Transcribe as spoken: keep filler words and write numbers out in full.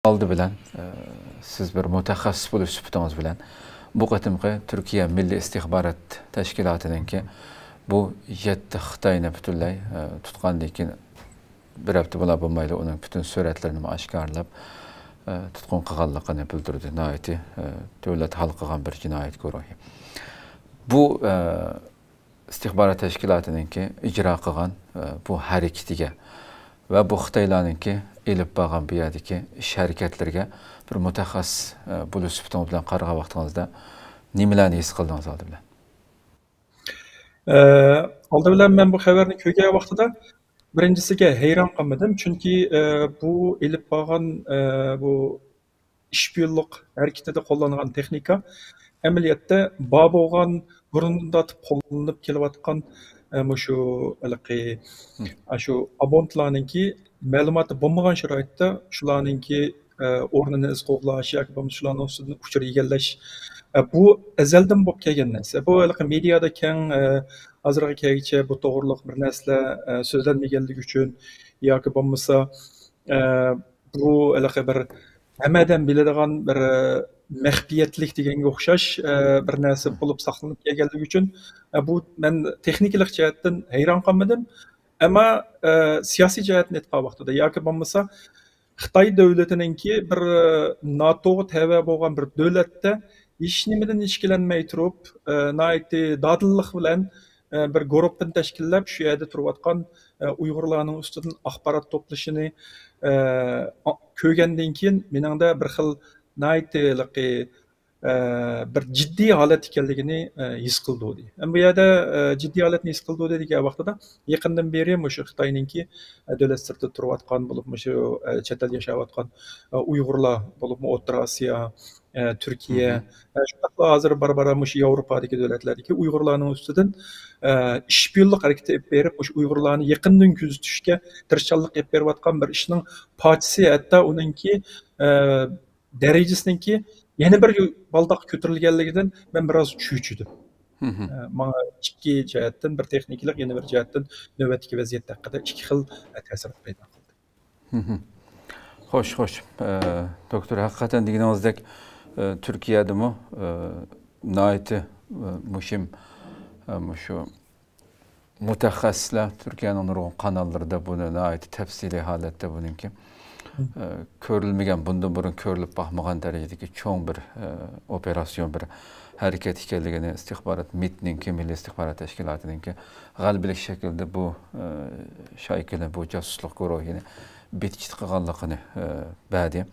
ئالدى بىلەن، ئە، سىز بىر مۇتەخەسسىس بولۇش سۈپىتىڭىز بىلەن، بۇ قېتىمقى تۈركىيە مىللىي ئىستىخبارات تەشكىلاتىنىڭكى بۇ يەتتە خىتاينى پۈتۈنلەي، ئە، تۇتقاندىن كېيىن، بىر ھەپتە بولا بولمايلا ئۇنىڭ پۈتۈن سۈرەتلىرىنىمۇ ئاشكارىلاپ، ئە، تۇتقۇن قىلغانلىقىنى بىلدۈردى. ناھايىتى، ئە، دۆلەت ھالقىغان بىر جىنايەت گۇرۇھى. بۇ، ئە، ئىستىخبارات تەشكىلاتىنىڭكى ئىجرا قىلغان، ئە، بۇ ھەرىكىتىگە ۋە بۇ خىتايلارنىڭكى ئېلىپ بارغان بۇ يەردىكى ئىش ھەرىكەتلىرىگە بىر مۇتەخەسسىس، ئە، بولۇش سۈپىتىڭىز بىلەن قارىغان ۋاقتىڭىزدا نېمىلەرنى ھېس قىلدىڭىز ئالدى بىلەن؟ ئە، ئالدى بىلەن مەن بۇ خەۋەرنى كۆرگەن ۋاقتىدا بىرىنچىسىگە ھەيران قالمىدىم، چۈنكى، ئە، بۇ ئېلىپ بارغان، ئە، بۇ ئىشپىيونلۇق ھەرىكىتىدە قوللانغان تېخنىكا ئەمەلىيەتتە بار بولغان، بۇرۇندىن تارتىپ قوللىنىپ كېلىۋاتقان، ئە، مۇشۇ ھېلىقى، ئاشۇ ئابونتلارنىڭكى مەلۇماتى بولمىغان شارائىتتا شۇلارنىڭكى، ئە، ئورنىنى ئىز قوغلاش ياكى بولمىسا شۇلارنىڭ ئۈستىدىن ئۇچۇر ئىگىلەش، ئە، بۇ ئەزەلدىن بولۇپ كەلگەن نەرسە. بۇ ھېلىقى مېدىيادا كەڭ، ئە، ھازىرغا كەلگۈچە بۇ توغرىلىق بىر نەرسىلەر، ئە، سۆزلەنمىگەنلىكى ئۈچۈن ياكى بولمىسا، ئە، بۇ ھېلىقى بىر ھەممە ئادەم بىلىدىغان بىر، ئە، مەخپىيەتلىك دېگەنگە ئوخشاش، ئە، بىر نەرسە بولۇپ ساقلىنىپ كەلگەنلىكى ئۈچۈن، ئە، بۇ مەن تېخنىكىلىق جەھەتتىن ھەيران قالمىدىم. ئەمما، ئە، سىياسىي جەھەتتىن ئېيتقان ۋاقتىدا ياكى بولمىسا خىتاي دۆلىتىنىڭكى بىر، ئە، ناتوغا تەۋە بولغان بىر دۆلەتتە ھېچنېمىدىن ئىچكىلەنمەي تۇرۇپ، ئە، ناھايىتى دادىللىق بىلەن، ئە، بىر گۇرۇپپىنى تەشكىللەپ، شۇ يەردە تۇرۇۋاتقان، ئە، ئۇيغۇرلارنىڭ ئۈستىدىن ئاخبارات توپلىشىنى، ئە، ئا-، كۆرگەندىن كېيىن مېنىڭدە بىر خىل ناھايىتى ھېلىقى، ئە، بىر جىددىي ھالەت ئىكەنلىكىنى، ئە، ھېس قىلدۇردى. ئەمما بۇ يەردە، ئە، جىددىي ھالەتنى ھېس قىلدۇردى دېگەن ۋاقتىدا، يېقىندىن بېرى مۇشۇ خىتاينىڭكى، ئە، دۆلەت سىرتىدا تۇرۇۋاتقان بولۇپ، مۇشۇ، ئە، چەت ئەلدە ياشاۋاتقان، ئە، ئۇيغۇرلار بولۇپمۇ ئوتتۇرا ئاسىيا، ئە، تۈركىيە، ئە، شۇنداقلا ھازىر بارا-بارا مۇشۇ ياۋروپادىكى دۆلەتلەردىكى ئۇيغۇرلارنىڭ ئۈستىدىن، ئە، ئىشپىيونلۇق ھەرىكىتى ئېلىپ بېرىپ، مۇشۇ ئۇيغۇرلارنى يېقىندىن كۆزىتىشكە تىرىشچانلىق ئېلىپ بېرىۋاتقان بىر ئىشنىڭ پارچىسى، ھەتتا ئۇنىڭكى، ئە، دەرىجىسىنىڭكى يەنە بىر يۇ-، بالداق كۆتۈرۈلگەنلىكىدىن مەن بىراز چۆچۈدۈم. ئە، ماڭا ئىككى جەھەتتىن، بىر تېخنىكىلىق، يەنە بىر جەھەتتىن نۆۋەتتىكى ۋەزىيەت ھەققىدە ئىككى خىل، ئە، تەسىرات پەيدا قىلدى. خوش، خوش. ئە، دوكتور، ھەقىقەتەن دېگىنىڭىزدەك، ئە، تۈركىيەدىمۇ، ئە، ناھايىتى، ئە، مۇھىم، ئە، مۇشۇ مۇتەخەسسىسلەر، تۈركىيەنىڭ نۇرغۇن قاناللىرىدا بۇنى ناھايىتى تەپسىلىي ھالەتتە بۇنىڭكى، ئە، كۆرۈلمىگەن، بۇندىن بۇرۇن كۆرۈلۈپ باقمىغان دەرىجىدىكى چوڭ بىر، ئە، ئوپېراتسىيون، بىر ھەرىكەت ئىكەنلىكىنى، ئىستىخبارات، مىتنىڭكى، مىللىي ئىستىخبارات تەشكىلاتىنىڭكى غەلىبىلىك شەكىلدە بۇ، ئە، شايكىنى، بۇ جاسۇسلۇق گۇرۇھىنى بىتچىت قىلغانلىقىنى، ئە، بەردى.